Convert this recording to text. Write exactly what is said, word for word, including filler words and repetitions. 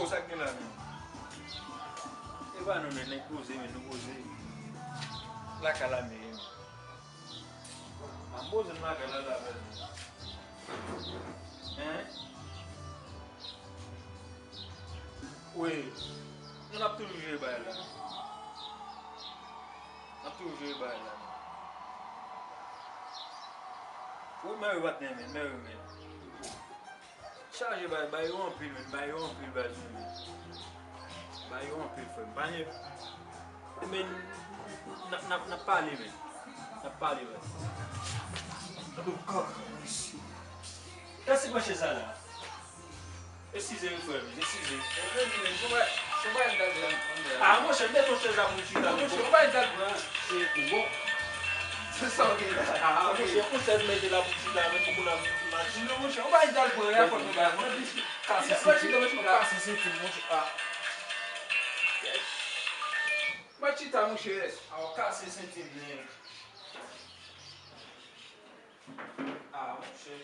Sa k gen la menm? E pa nou menm, nèg poze menm, nou poze. Lakay la menm. An poze m lakay la la menm. Hein? Wi. Nou n ap toujou jere bagay la. N ap toujou jere bagay la. Ou mè wi patnè men, mè wi men. Chaje bay, bay yo anpil men, bay yo anpil baz men. Bay yo anpil frè m. Pa gen men, n ap, n ap, n ap pale men. N ap pale baz. Antoukak, mesye. Kase pran chèz sa la. Eskize wi frè m, eskize. Eskize, men, se yon bagay, se yon bagay m t al pran anndan. Ah monchè, m te jwenn yon chèz la pou m chita. Monchè, yon bagay m t al pran. Se bon. Se sa w gen la. Ah monchè, yon chèz mete la pou m chita, men pou moun ap mache. Non, monchè, yon bagay m t al pran, la fòt mwen pa pran. Kase senti m, kase senti m, monchè. Ah. Mwen chita, monchè. Ah, w kase senti m, men. Ah, monchè.